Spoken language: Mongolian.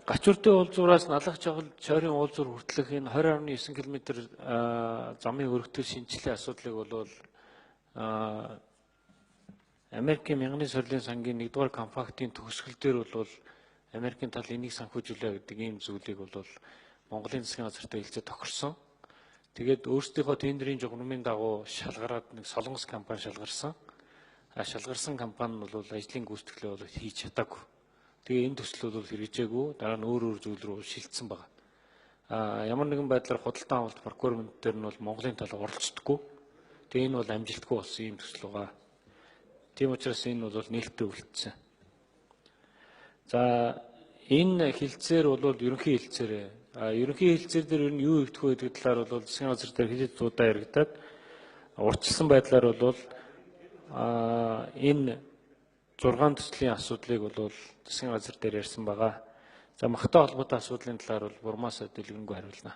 Гачууртын уулзуураас Налах жогол Чойрын уулзуур хүртэлх энэ 20.9 км замын өргөтгөл шинжилгээ асуудлыг бол Америкийн мянганы сорилын сангийн 1-р компактын төгсгөл дээр бол Америкийн тал энийг санхүүжүүлээ гэдэг ийм зүйлийг бол Монголын засгийн газартай хэлцээ тохирсон. Тэгээд өөрсдийнхөө тендерийн жугамын дагуу шалгараад нэг Солонгос компани шалгарсан. А шалгарсан компани нь бол ажлын гүйцэтгэлээ бол хийж чадаагүй. Тэгээ энэ төсөл бол хэрэгжээгүй, дараа нь өөр өөр зүйл рүү шилжсэн байгаа. А ямар нэгэн байдлаар худалдан авалт procurement дээр нь бол Монголын тал оролцдоггүй. Тэгээ энэ бол амжилтгүй болсон ийм төсөл байгаа. Тийм учраас энэ бол нээлттэй үлдсэн. За, энэ хилцээр бол ерөнхий хилцээр, ерөнхий хилцээр дээр ер нь юу хийгдэх вэ гэдэг талаар бол засгийн газар дээр хэд хэд удаа яригдаад, урьдчилсан байдлаар бол энэ 6 төслийн асуудлыг бол засгийн газар дээр ярьсан байгаа. За, махтай холбоотой асуудлын талаар бол Бурмаасаа дэлгэрэнгүй хариулна.